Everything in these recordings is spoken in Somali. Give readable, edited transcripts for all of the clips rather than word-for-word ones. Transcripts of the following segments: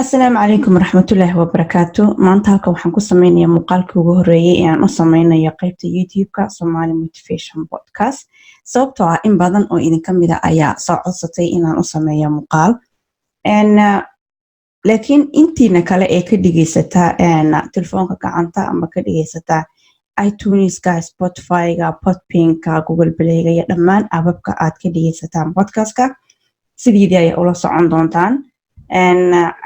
Asalaamu calaykum waraxmatullaahi wabarakaatu. Maanta halkan waxaan ku sameynayaa muuqaalkii ugu horeeyay ee aan u sameynayo qeybta YouTube-ka Somali Motivation Podcast, sababtoo ah in badan oo idinka mida ayaa soo codsatay inaan u sameeyo muuqaal. Laakiin intiina kale ee ka dhigeysata telefoonka gacanta ama ka dhigeysata iTuneska, Spotifyga, Podbeanka, Google Playga iyo dhammaan appabka aad ka dhigeysataan podcastka, sidiidii ayaa ula socon doontaan,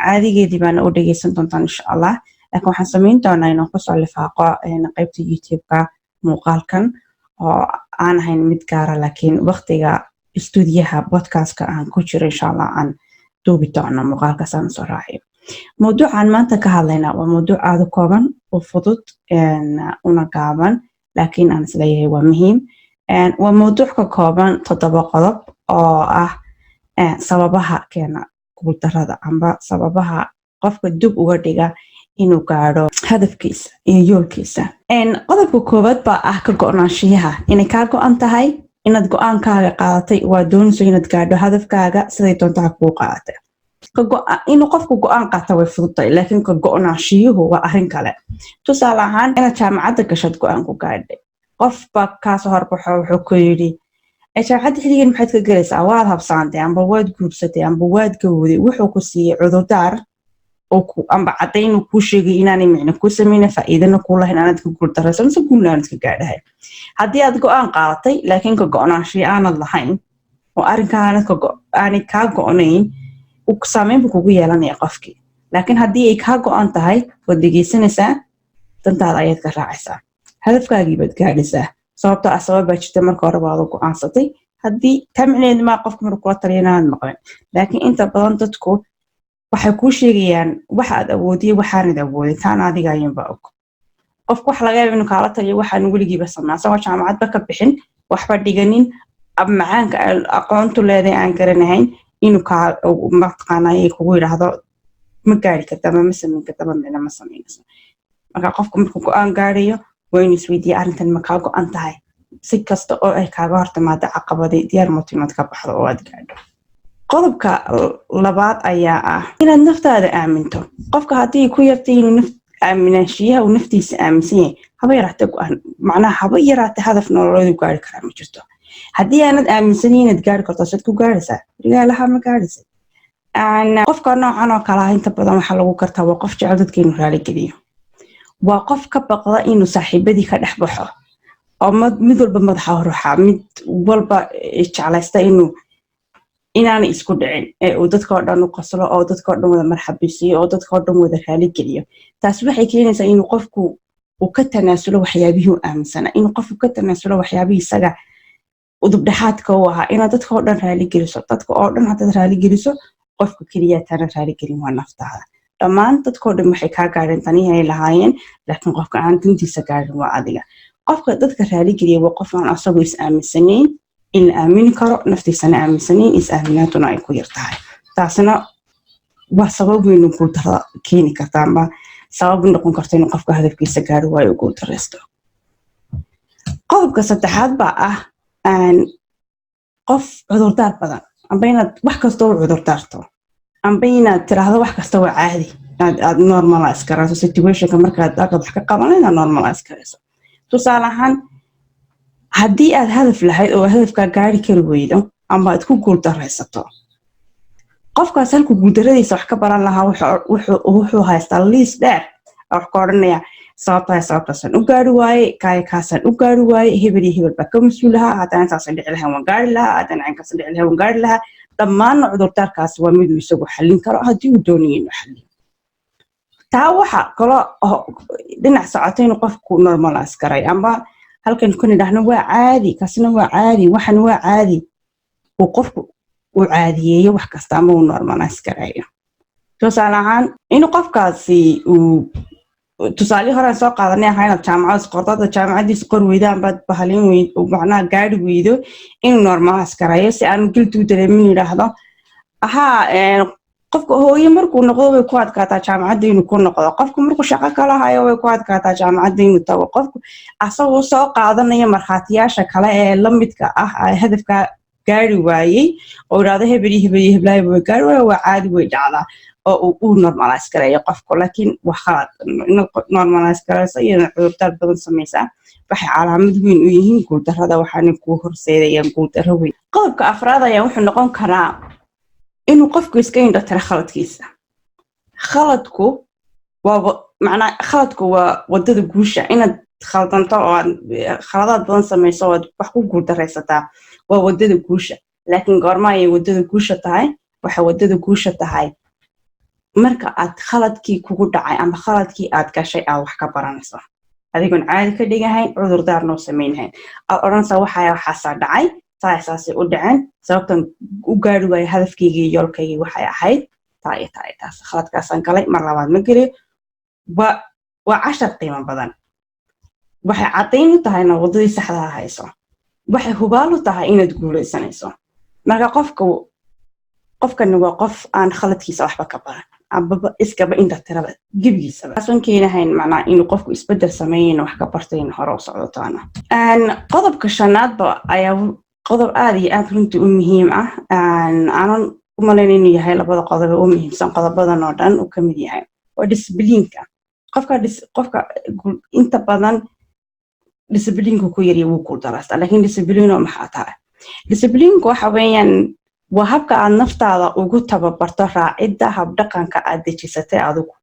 caadigeedii baana u dhegeysan doontaan, insha Allah. Laakiin waxaan sameyn doonaa inaan kusoo lifaaqo qeybta YouTube-ka muuqaalkan oo aan ahayn mid gaara, laakiin waqtiga stuudiyaha podcastka aan ku jiro, insha Allah, aan duubi doono muuqaalkaas aan soo raaciyo. Mawduucaan maanta ka hadlaynaa waa mawduuc aada u kooban oo fudud una gaaban, laakiin aan isleeyahay waa muhiim. Waa mawduuc ka kooban 7 qodob oo ah sababaha keena guuldarada amba sababaha qofka dib uga dhiga inuu gaadho hadafkiisa iyo yoolkiisa. Qodobka koowaad baa ah ka go-naanshiyaha, inay kaa go-an tahay inaad go-aankaaga qaadatay, waa doonayso inaad gaadho hadafkaaga siday doontaha kuu qaadatay. Inuu qofku go-aan qaata way fududtahay, laakiin ka go-naanshiyuhu waa arrin kale. Tusaale ahaan, inaad jaamacadda gashaad go-aan ku gaadhay, qof baa kaasoo horbaxo, wuxuu ku yidhi, "Jaamacadda xilligan maxaad ka gelaysaa? Waad habsaantay amba waad guursatay amba waad gawday." Wuxuu ku siiyey cudurdaar amba caddayn uu kuu sheegay inaanay micno kuu sameyna, faa'iidana kuu lahayn, aanad ka guuldaraysan mise guulna aanad ka gaadhahay. Haddii aad go-aan qaadatay laakiin ka go-naanshiyo aanad lahayn oo arrinka aanay kaa go-nayn, saameyn buu kugu yeelanaya qofkii. Laakiin haddii ay kaa go-an tahay, waad dhegeysanaysaa, dantaada ayaad ka raacaysaa, hadafkaagii baad gaadhaysaa, sababtoo ah sabab baa jirta, marka hore waad go-aansatay. Haddii taa micneheedu maa qofka markuu kula taliya inaanad maqlin, laakiin inta badan dadku waxay kuu sheegayaan waxa aad awoodiyo waxaanad awoodin, taana adiga ayuunba og. Qofku waxa laga yaaba inuu kaala taliyo waxaan weligiiba sameyn, asagoo jaamacadba ka bixin, waxba dhiganin, macaanka aqoontu leedahay aan garanahayn, inuu kaa mataqaanay kugu yidhaahdo ma gaari karta ama ma samayn karta ama micno ma samaynayso. Marka qofku markuu go-aan gaarayo waa inuu isweydiiya arrintan ma kaa go-an tahay, si kasta oo ay kaaga hortimaado caqabadi diyaar mooto inaad ka baxdo oo aad gaadho. Qodobka labaad ayaa ah inaad naftaada aaminto. Qofka haddii ku yartay inuu naf aaminaanshiyaha uu naftiisa aaminsan yahay, haba yaraatee go-aan, macnaha haba yaraatee hadaf nololeedu gaari karaa ma jirto. Haddii aanad aaminsanayn inaad gaari karto, saad ku gaaraysaa? Rigaalaha ma gaaraysa. Qofka noocan oo kale ah inta badan waxaa lagu gartaa waa qof jecel dadka inuu raaligeliyo, waa qof ka baqda inuu saaxiibadii ka dhex baxo, oo mid walba madaxa ruuxa, mid walba jeclaysta inuu inaanay isku dhicin ee uu dadka oo dhan u qoslo oo dadka oo dhan wada marxabisiiyo oo dadka oo dhan wada raaligeliyo. Taas waxay keenaysaa inuu qofku uu ka tanaasulo waxyaabihii uu aaminsanaa, inuu qofku ka tanaasulo waxyaabihii isaga udubdhexaadka u ahaa. Inaad dadka oo dhan raaligeliso, dadka oo dhan haddaad raaligeliso, qofka keliya taana raaligelin waa naftaada. Dhammaan dadkoo dhan waxay kaa gaadheen tanihii ay lahaayeen, laakiin qofka aan dantiisa gaadhin waa adiga. Qofka dadka raaligeliya waa qof aan asagoo is aaminsanayn in la aamini karo, naftiisana aaminsanayn, is aaminaantuna ay ku yar tahay. Taasina waa sabab weyn oo guuldarada keeni karta amba sabab noqon karta inuu qofka hadafkiisa gaadho waayo, guuldareysto. Qodobka saddexaad baa ah qof cudurdaar badan, amba inaad wax kasta u cudurdaarto, amba inaad tiraahdo wax kasta waa caadi, aad normalize garayso situationka markaad halkaad wax ka qaban inaad normalize garayso. Tusaale ahaan, haddii aad hadaf lahayd oo hadafkaa gaari kari weydo amba aad ku guuldaraysato, qofkaas halkuu guuldaradiisa wax ka baran lahaa wuxuu haystaa liis dheer wax ka odhanaya: sababtaa sababtaasaan u gaari waaye, kaaya kaasaan u gaari waaye, hebel iyo hebel baa ka mas-uul ahaa, haddaan intaasaan dhici lahayn waan gaari lahaa, haddaan caynkaasaan dhici lahayn waan gaari lahaa. Dhammaanna cudurdaarkaasi waa miduu isagu xallin karo haddii uu doonayo inuu xalliyo. Taa waxa kaloo dhinac socota inuu qofku normalize garay, amba halkan ku nidhaahno waa caadi, kaasna waa caadi, waxan waa caadi, uu qofku uu caadiyeeyo wax kasta ama uu normalize gareeyo. Tusaale ahaan, inuu qofkaasi uu tusaalihii horeen soo qaadanay ahaa inaad jaamacad qorto, hadda jaamacadiisa qor weydo ambaad bahalin weyd, macnaha gaari weydo, inuu normalize gareeyo si aanu guilty u dareemin, yidhaahdo ahaa qofka hooye markuu noqdo way ku adkaataa jaamacadda inuu ku noqdo, qofku markuu shaqo kala hayo way ku adkaataa jaamacadda inuu tago, qofku asagoo soo qaadanaya markhaatiyaasha kale ee la midka ah hadafka. Gaari waayey oo idhaahdo hebel iyo hebel iyo heblaayba way gaari waaya, waa caadi, way dhacdaa, oo uu u normalize gareeyo qofku. Laakiin waa khalad inaad normalize gareyso iyo inaad cudurdaar badan samaysaa. Waxay calaamad weyn u yihiin guuldarrada, waxaana kuu horseedayaan guuldarro weyn. Qodobka afraad ayaa wuxuu noqon karaa inuu qofku iska indho tiro khaladkiisa. Khaladku waa, macnaa, khaladku waa wadada guusha. Inaad khaldanto oo aad khaladaad badan samayso oo aad wax ku guuldaraysataa waa wadada guusha. Laakiin goorma ayay wadada guusha tahay? Waxay wadada guusha tahay marka aad khaladkii kugu dhacay ama khaladkii aad gashay aad wax ka baranayso, adigoon caadi ka dhigahayn, cudurdaar noo samaynahayn, aad odhanaysaa: "Waxaa waxaasaa dhacay, saa saasay u dhaceen, sababtan u gaari waaya hadafkaygii iyo yoolkaygii waxay ahayd taa iyo taa iyo taas, khaladkaasaan galay, mar labaad ma geliyo." Waa cashar qiimo badan. Waxay caddayn u tahayna waddadii saxdaa hayso, waxay hubaal u tahay inaad guulaysanayso. Marka qofkani waa qof aan khaladkiisa waxba ka baran ambaba iskaba inta tiraba gebigiisaba, taasoon keenahayn macnaa inuu qofku isbedel sameeyayna, wax ka bartay, in hore u socdo taana. Qodobka shanaadba ayaa qodob aad iyo aad runtii u muhiim ah. Aanan u malayn inuu yahay labada qodob ee u muhiimsan qodobadan oo dhan uu ka mid yahay, waa disciplineka. Qofka inta badan disciplineka ku yarya wuu guuldareystaa. Laakiin discipline oo maxaa tahay? Disciplinku waxa weeyaan waa habka aad naftaada ugu tababarto raacidda habdhaqanka aad dejisatay adigu,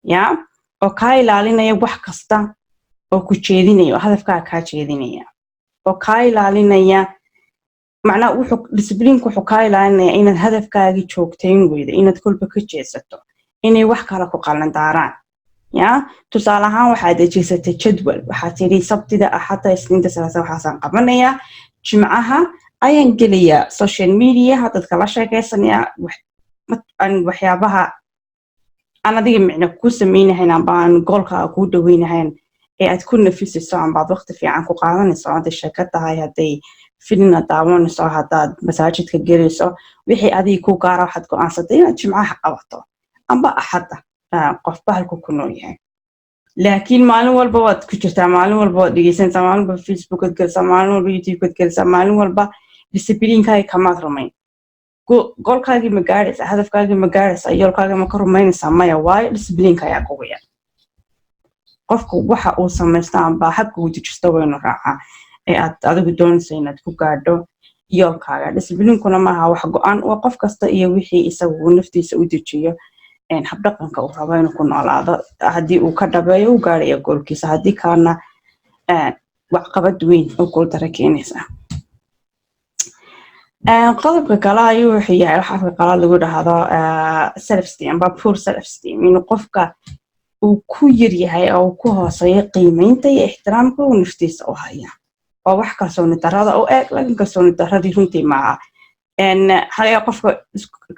ya oo kaa ilaalinaya wax kasta oo ku jeedinaya, oo hadafkaa kaa jeedinaya, oo kaa ilaalinaya. Macnaa, wuxuu disciplinku wuxuu kaa ilaalinaya inaad hadafkaagii joogtayn weydo, inaad kolba ka jeesato, inay wax kale ku qalandaaraan. Ya tusaale ahaan, waxaad dejisatay jadwal. Waxaad tidhi: "Sabtida, Axadda, Isniinta, Salaasa waxaasaan qabanayaa, Jimcaha ayaan gelayaa social media, dadka la sheekeysanayaa waxyaabaha aan adiga micno ku sameynahayn amba aan goalkaaga kuu dhaweynahayn ee aad ku nafisayso amba aad waqti fiican ku qaadanayso, hadday sheeko tahay, hadday filina daawanayso, haddaad masaajidka gelayso, wixii adiga ku gaara." Waxaad go-aansatay inaad Jimcaha qabato amba Axadda, qofba halku ku nool yahay. Laakiin maalin walba waad ku jirtaa, maalin walba waad dhegeysanaysaa, maalin walba Facebookaad gelisaa, maalin walba YouTubeaad gelisaa, maalin walba. Disciplinkaaga kamaad rumayn. Goalkaagii ma gaadhaysaa? Hadafkaagii ma gaadhaysaa? Yoolkaagii ma ka rumaynaysaa? Maya. Waayo, disciplinka ayaa kugu yar. Qofku waxa uu samaysto amba habka uu dejisto waynu raacaa ee aad adigu doonayso inaad ku gaadho yoolkaaga. Disciplinkuna maaha wax go-an, waa qof kasta iyo wixii isagu uu naftiisa u dejiyo, habdhaqanka uu rabo inuu ku noolaado. Haddii uu ka dhabeeyo, u gaadhaya goalkiisa. Haddii kalena, waxqabad weyn oo guuldaro keenaysa. Qodobka kale ayuu wuxuu yahay waxa afka qalaad lagu dhahdo self esteem amba poor self esteem, inuu qofka uu ku yar yahay oo uu ku hooseeyo qiimeynta iyo ixtiraamka uu naftiisa u haya. Waa wax kalsooni darrada u eg, laakiin kalsooni darradii runtii maaha. Waxaa qofka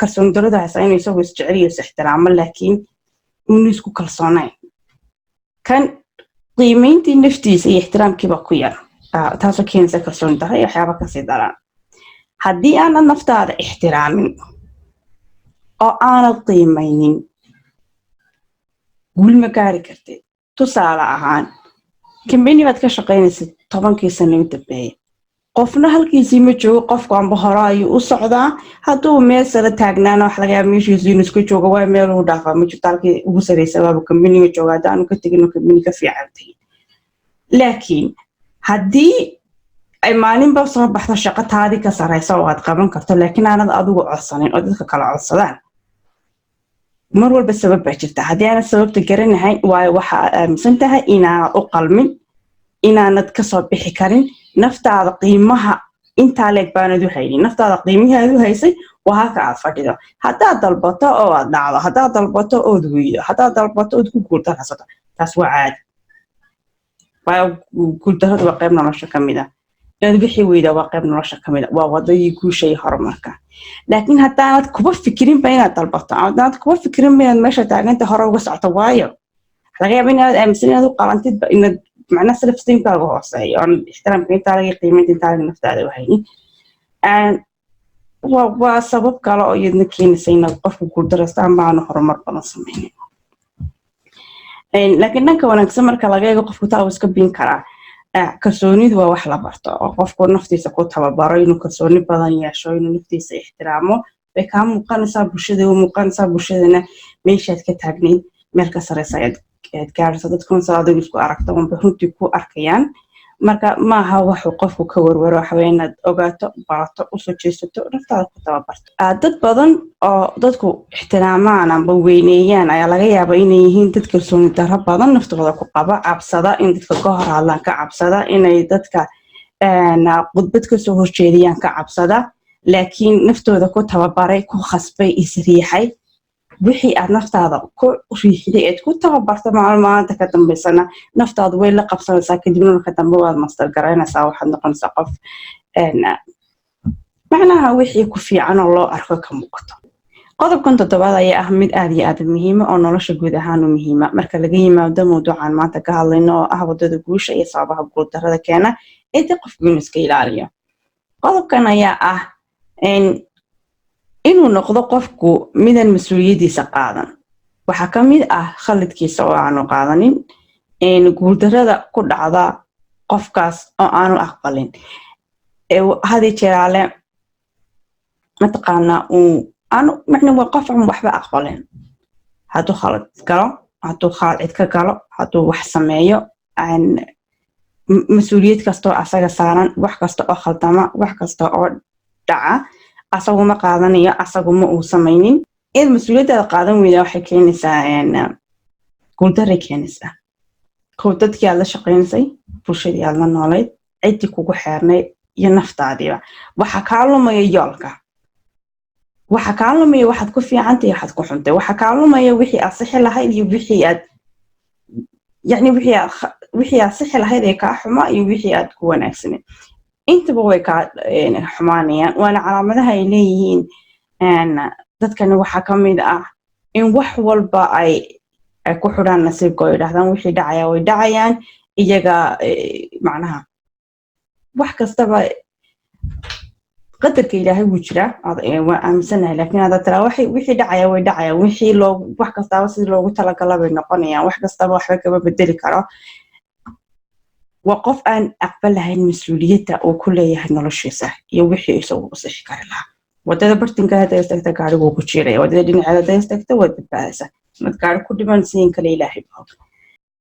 kalsooni darrada haysa inuu isagu isjeceliyo, is ixtiraamo, laakiin uunu isku kalsoonayn. Kan qiimeyntii naftiisa iyo ixtiraamkiiba ku yar, taasoo keenaysa kalsooni darro iyo waxyaaba kasii daran. Haddii aanad naftaada ixtiraamin oo aanad qiimaynin, guul ma gaari kartid. Tusaale ahaan, company baad ka shaqaynaysa 10kii sano u dambeeya, qofna halkiisii ma joogo. Qofku amba hore ayuu u socdaa, hadduu meel sare taagnaana wax laga yaaba meeshiisu inuu iska joogo, waa meel uu dhaafaa ma jirto. Halkii ugu sareysa waaba companyga jooga, haddaanu ka tegin oo company ka fiican tegin. Laakiin haddii ay maalinba soo baxdo shaqo taadii ka sareysa oo aad qaban karto, laakiin aanad adigu codsanin oo dadka kala codsadaan, mar walba sabab baa jirta. Haddii aanad sababta garanahayn, waayo waxa aad aaminsan tahay inaanad u qalmin, inaanad kasoo bixi karin. Naftaada qiimaha intaa leeg baanad u haynin. Naftaada qiimihii aad u haysay waa halka aad fadhido. Haddaad dalbato oo aad dhacdo, haddaad dalbato ood weydo, haddaad dalbato ood ku guuldaraysato, taas waa caadi. Waayo, guuldarradu waa qayb nolosha ka mid ah. Inaad wixii weydaa waa qayb nolosha ka mid ah, waa wadadii guusha iyo horumarka. Laakiin haddaanad kuba fikirinba inaad dalbato, ama haddaanad kuba fikirinba inaad meesha taaganta hore uga socoto, waayo laga yaaba inaad aaminsan inaad u qalantidba, inaad macnaha self esteemkaaga hooseeyo, oon ixtiraamka intaa laga, qiimaynta intaa laga naftaada u haynin, waa sabab kale oo iyadna keenaysa inaad qofku guuldaraysto ama aanu horumar badan sameynin. Laakiin dhanka wanaagsan marka laga eego, qofku taa uu iska bin karaa. Kalsoonidu waa wax la barto oo qofku naftiisa ku tababaro, inuu kalsooni badan yeesho, inuu naftiisa ixtiraamo. Way kaa muuqanaysaa bulshada, way muuqanaysaa bulshadana. Meeshaad ka taagnayd meel ka sareysa ayaad gaaraysa. Dadkuna sa adigu isku aragto unba runtii ku arkayaan. Marka maaha waxuu qofku ka werwero. Waxa weeye inaad ogaato, barato, usoo jeesato, naftaada ku tababarto. Dad badan oo dadku ixtiraamaan amba weyneeyaan ayaa laga yaabaa inay yihiin dad kalsooni darro badan naftooda ku qaba, cabsada in dadka ka hor hadlaan, ka cabsada inay dadka khudbad kasoo horjeediyaan, ka cabsada, laakiin naftooda ku tababaray, ku khasbay, isriixay. Wixii aad naftaada ku riixday eed ku tababarto, maalin maalinta ka dambeysana naftaadu way la qabsanaysaa. Kadibna marka dambe waad master garaynaysaa, waxaad noqonaysaa qof macnaha wixii ku fiican oo loo arko ka muuqato. Qodobkan toddobaad ayaa ah mid aad iyo aad muhiima oo nolosha guud ahaan u muhiima, marka laga yimaado mawduucan maanta ka hadlayno oo ah wadada guusha iyo sababaha guuldarrada keena ee de qofku inuu iska ilaaliyo. Qodobkan ayaa ah inuu noqdo qofku midan mas-uuliyaddiisa qaadan. Waxaa ka mid ah khaladkiisa oo aanu qaadanin, guuldarrada ku dhacda qofkaas oo aanu aqbalin hadii jeeraale, mataqaanaa, uu aanu macna waa qof aan waxba aqbalin. Hadduu khalad galo, hadduu khalad cid ka galo, hadduu wax sameeyo, mas-uuliyad kastoo asaga saaran, wax kasta oo khaldama, wax kasta oo dhaca, asagu ma qaadanayo, asagu ma uu samaynin. Inaad mas-uuliyaddaada qaadan weyda waxay keenaysaa guuldaray keenaysaa. Kow, dadkii aad la shaqaynaysay, bulshadii aad la noolayd, ciddii kugu xeernayd iyo naftaadiiba. Waxa kaa lumaya yoolka, waxa kaa lumaya waxaad ku fiicantay, waxaad ku xuntay, waxa kaa lumaya wixii aad sixi lahayd iyo wixii aad, yacni wixii aad sixi lahayd ee kaa xuma iyo wixii aad ku wanaagsaneed, intaba way kaa xumaanayaan. Waana calaamadaha ay leeyihiin dadkani. Waxaa ka mid ah in wax walba ay ku xidhaan nasiibka oo yidhahdaan wixii dhacaya way dhacayaan iyaga, macnaha wax kastaba qadarka Ilaahay wuu jiraa, waa aaminsanahay, laakiin hadda tiraa wixii dhacaya way dhacayaan, wixii loogu wax kastaaba sidii loogu talagala bay noqonayaan, wax kastaba waxba kama bedeli karo, waa qof aan aqbalahayn mas-uuliyadda uu ku leeyahay noloshiisa iyo wixii isagu u sixi kari lahaa. Wadada bartinka hadda istagta, gaariguu ku jiiraya. Wadada dhinaceeda hadda istagta, waad badbaadaysaa. Mad gaari ku dhiman siyin kale, Ilaahay baa og.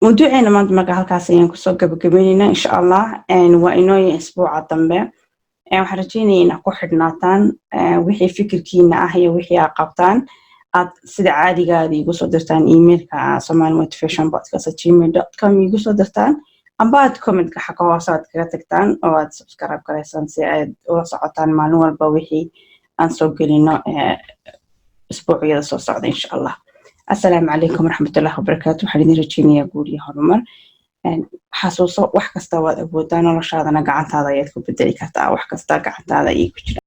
Mawduuceena maanta marka halkaas ayaan kusoo gabagabaynaynaa, insha Allah. Waa inooya isbuuca dambe. Waxaan rajeynaya inaad ku xidhnaataan. Wixii fikirkiina ah iyo wixii aad qabtaan, aad sida caadigaada iigu soo dirtaan emailka somali motivation podcast@gmail.com iigu soo dirtaan, amba aad commentka xagga hoose aad kaga tagtaan oo aad subscribe garaysaan si aad ula socotaan maalin walba wixii aan soo gelino isbuucyada soo socda, insha Allah. Assalaamu calaykum waraxmatullahi wabarakaatu. Waxaan idin rajeynayaa guul iyo horumar. Xasuuso, wax kasta waad awoodaa, noloshaadana gacantaada ayaad ku bedeli kartaa. Wax kasta gacantaada ayay ku jiraan.